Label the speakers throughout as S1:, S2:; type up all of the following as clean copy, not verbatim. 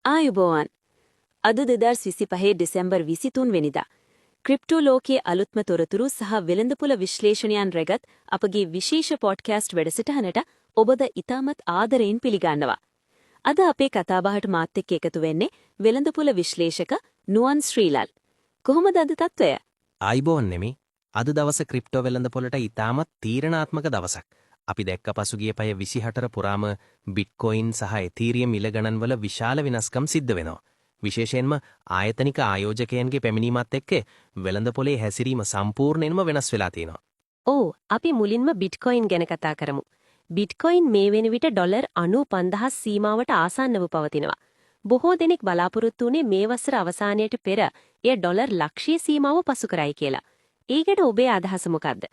S1: ආයුබෝවන්. අද 2025 ඩිසැම්බර් 23 වෙනිදා. ක්‍රිප්ටෝ ලෝකයේ අලුත්ම තොරතුරු සහ වෙළඳපොළ විශ්ලේෂණයන් රැගත් අපගේ විශේෂ පොඩ්කාස්ට් වැඩසටහනට ඔබද ඉතාමත් ආදරයෙන් පිළිගන්නවා. අද අපේ කතාබහට මාත් එක්ක එකතු වෙන්නේ වෙළඳපොළ විශ්ලේෂක නුවන් ශ්‍රීලල්. කොහොමද අද තත්ත්වය?
S2: ආයුබෝවන් නෙමි. අද දවස ක්‍රිප්ටෝ වෙළඳපොළට ඉතාමත් තීරණාත්මක දවසක්. අපි දැක්ක පසුගිය පැය 24 පුරාම බිට්කොයින් සහ එතීරියම් මිල ගණන් වල විශාල වෙනස්කම් සිද්ධ වෙනවා. විශේෂයෙන්ම ආයතනික ආයෝජකයන්ගේ පැමිණීමත් එක්ක වෙළඳපොලේ හැසිරීම සම්පූර්ණයෙන්ම වෙනස් වෙලා තියෙනවා.
S3: ඔව්, අපි මුලින්ම බිට්කොයින් ගැන කතා කරමු. බිට්කොයින් මේ වෙන විට ඩොලර් 95,000 සීමාවට ආසන්නව පවතිනවා. බොහෝ දෙනෙක් බලාපොරොත්තු වුණේ මේ වසර අවසානයට පෙර එය ඩොලර් ලක්ෂයේ සීමාව පසු කරයි කියලා. ඒකට ඔබේ අදහස මොකද්ද?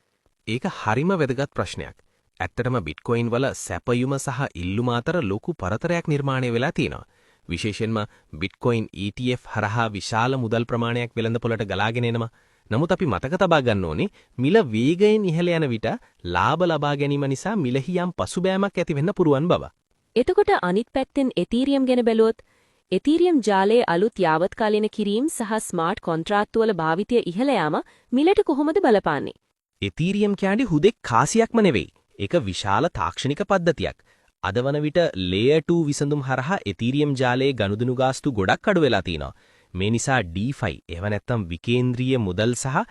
S2: ඒක හරිම වැදගත් ප්‍රශ්නයක්. ඇත්තටම බිට්කොයින් වල සැපයුම සහ ඉල්ලුම අතර ලොකු පරතරයක් නිර්මාණය වෙලා තියෙනවා. විශේෂයෙන්ම බිට්කොයින් ETF හරහා විශාල මුදල් ප්‍රමාණයක් වෙළඳපොළට ගලාගෙන එනවා. නමුත් අපි මතක තබා ගන්න ඕනේ, මිල වේගයෙන් ඉහළ යන විට ලාභ ලබා ගැනීම නිසා මිලෙහි යම් පසුබෑමක් ඇති වෙන්න පුළුවන් බව.
S1: එතකොට අනිත් පැත්තෙන් එතීරියම් ගැන බැලුවොත්, එතීරියම් ජාලයේ අලුත් යාවත්කාලීන කිරීම් සහ ස්මාර්ට් කොන්ත්‍රාත්තු වල භාවිතය ඉහළ යාම මිලට කොහොමද බලපාන්නේ?
S2: එතීරියම් කියන්නේ හුදෙක් කාසියක්ම නෙවෙයි. ඒක විශාල තාක්ෂණික පද්ධතියක්. අද වන විට ලේයර් 2 විසඳුම් හරහා එතීරියම් ජාලයේ ගනුදෙනු ගාස්තු ගොඩක් අඩු වෙලා තිනවා. මේ නිසා DeFi, එහෙම නැත්නම් විකේන්ද්‍රීය මුදල් සහ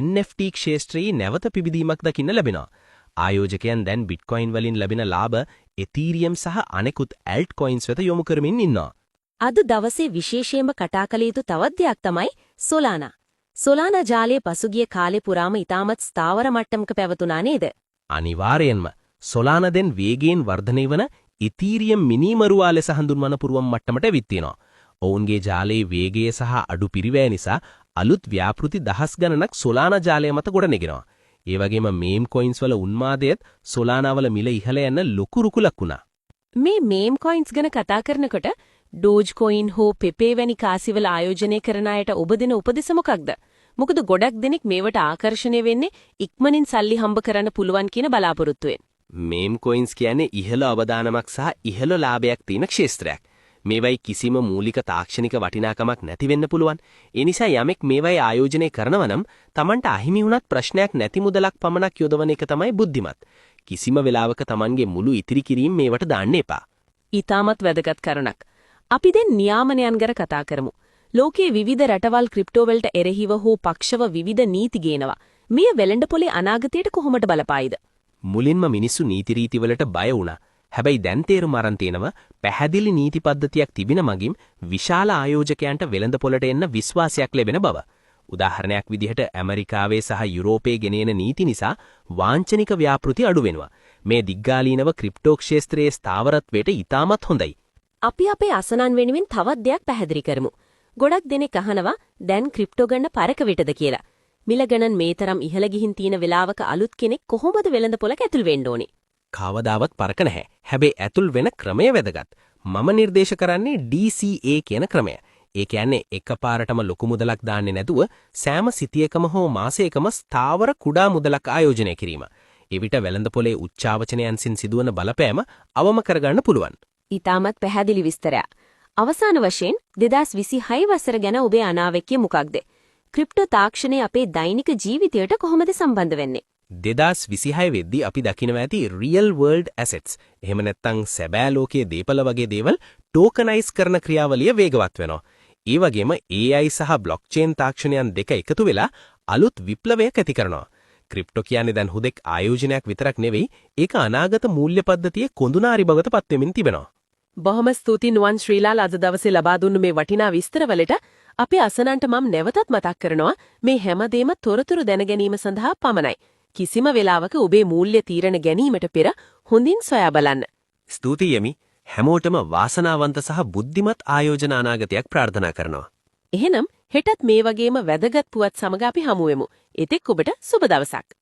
S2: NFT ක්ෂේත්‍රයේ නැවත පිබිදීමක් දකින්න ලැබෙනවා. ආයෝජකයන් දැන් බිට්කොයින් වලින් ලැබෙන ලාභ එතීරියම් සහ අනෙකුත් ඇල්ට් කොයින්ස් වෙත යොමු කරමින් ඉන්නවා.
S3: අද දවසේ විශේෂයෙන්ම කතා කළ යුතු තවත් දෙයක් තමයි සොලානා. සොලානා ජාලය පසුගිය කාලේ පුරාම ඉතාමත් ස්ථාවර මට්ටමක පැවතුනා නේද?
S2: අනිවාර්යෙන්ම. සොලානා දැන් වේගයෙන් වර්ධනය වන ඉතීරියම් මිනිමරුවා ලෙස හඳුන්වන පුරුවන් මට්ටමට ඇවිත් තියෙනවා. ඔවුන්ගේ ජාලයේ වේගය සහ අඩු පිරිවැය නිසා අලුත් ව්‍යාපෘති දහස් ගණනක් සොලානා ජාලය මත ගොඩනගෙනවා. ඒ වගේම මේම් කොයින්ස් වල උන්මාදයත් සොලානා වල මිල ඉහළ යන ලොකු රුකුලක් වුණා.
S3: මේ මේම් කොයින්ස් ගැන කතා කරනකොට ඩෝජ් කොයින් හෝ පෙපේ වැනි කාසිවල ආයෝජනය කරන අයට ඔබ දෙන උපදෙස මොකක්ද? මොකද ගොඩක් දෙනෙක් මේවට ආකර්ෂණය වෙන්නේ ඉක්මනින් සල්ලි හම්බ කරන්න පුළුවන් කියන බලාපොරොත්තුවෙන්.
S2: මේම් කොයින්ස් කියන්නේ ඉහළ අවදානමක් සහ ඉහළ ලාභයක් තියෙන ක්ෂේත්‍රයක්. මේවයි කිසිම මූලික තාක්ෂණික වටිනාකමක් නැති වෙන්න පුළුවන්. ඒ නිසා යමෙක් මේවයි ආයෝජනය කරනවා නම් තමන්ට අහිමි වුණත් ප්‍රශ්නයක් නැති මුදලක් පමණක් යොදවන එක තමයි බුද්ධිමත්. කිසිම වෙලාවක තමන්ගේ මුළු ඉතිරි කිරීම මේවට දාන්න එපා.
S3: ඉතාමත් වැදගත් කරුණක්. අපි දැන් නියාමනයන් ගැන කතා කරමු. ලෝකයේ විවිධ රටවල් ක්‍රිප්ටෝ වලට එරෙහිව හෝ පක්ෂව විවිධ නීති ගේනවා. මෙය වෙළඳ පොලේ අනාගතයට කොහොමද බලපායිද?
S2: මුලින්ම මිනිස්සු නීති රීති වලට බය වුණා. හැබැයි දැන් තේරුම් අරන් තියෙනවා, පැහැදිලි නීති පද්ධතියක් තිබෙන මගින් විශාල ආයෝජකයන්ට වෙළඳ පොළට එන්න විශ්වාසයක් ලැබෙන බව. උදාහරණයක් විදිහට ඇමරිකාවේ සහ යුරෝපයේ ගෙනෙන නීති නිසා වාංචනික ව්‍යාපෘති අඩු වෙනවා. මේ දීර්ඝකාලීනව ක්‍රිප්ටෝ ක්ෂේත්‍රයේ ස්ථාවරත්වයට ඉතාමත් හොඳයි.
S3: අපි අපේ අසනන් වෙනුවෙන් තවත් දෙයක් පැහැදිලි කරමු. ගොඩක් දෙනෙක් අහනවා දැන් ක්‍රිප්ටෝ ගන්න පරක විටද කියලා. මිල ගණන් මේ තරම් ඉහළ ගිහින් තියෙන වෙලාවක අලුත් කෙනෙක් කොහොමද වෙළඳ පොළක ඇතුල් වෙන්න ඕනේ?
S2: කවදාවත් පරක නැහැ. හැබැයි ඇතුල් වෙන ක්‍රමය වැදගත්. මම නිර්දේශ කරන්නේ DCA කියන ක්‍රමය. ඒ කියන්නේ එකපාරටම ලොකු මුදලක් දාන්නේ නැතුව සෑම සිතියකම හෝ මාසයකම ස්ථාවර කුඩා මුදලක් ආයෝජනය කිරීම. එවිට වෙළඳ පොලේ උච්චාවචනයන් සිදුවන බලපෑම අවම කරගන්න පුළුවන්.
S3: ඉතාමත් පැහැදිලි විස්තරයක්. අවසාන වශයෙන් 2026 වසර ගැන ඔබේ අනාවැකිය මොකක්ද? ක්‍රිප්ටෝ තාක්ෂණය අපේ දෛනික ජීවිතයට කොහොමද සම්බන්ධ වෙන්නේ?
S2: 2026 වෙද්දී අපි දකිනවා ඇති රියල් වර්ල්ඩ් ඇසෙට්ස්, එහෙම නැත්නම් සැබෑ ලෝකයේ දේපල වගේ දේවල් ටෝකනයිස් කරන ක්‍රියාවලිය වේගවත් වෙනවා. ඒ වගේම AI සහ බ්ලොක්චේන් තාක්ෂණයන් දෙක එකතු වෙලා අලුත් විප්ලවයක් ඇති කරනවා. ක්‍රිප්ටෝ කියන්නේ දැන් හුදෙක් ආයෝජනයක් විතරක් නෙවෙයි, ඒක අනාගත මූල්‍ය පද්ධතියේ කොඳුනාරි බවට පත් වෙමින් තිබෙනවා.
S3: බොහොම ස්තුතියි නුවන් ශ්‍රීලාල්, අද දවසේ ලබා දුන්නු මේ වටිනා විස්තරවලට. අපේ අසනන්ට මම නැවතත් මතක් කරනවා, මේ හැමදේම තොරතුරු දැන ගැනීම සඳහා පමණයි. කිසිම වෙලාවක ඔබේ මූල්‍ය තීරණ ගැනීමට පෙර හොඳින් සොයා බලන්න.
S2: ස්තුතියි යමි. හැමෝටම වාසනාවන්ත සහ බුද්ධිමත් ආයෝජන අනාගතයක් ප්‍රාර්ථනා කරනවා.
S3: එහෙනම් හෙටත් මේ වගේම වැදගත් පුවත් සමග අපි හමු වෙමු. එතෙක් ඔබට සුබ දවසක්.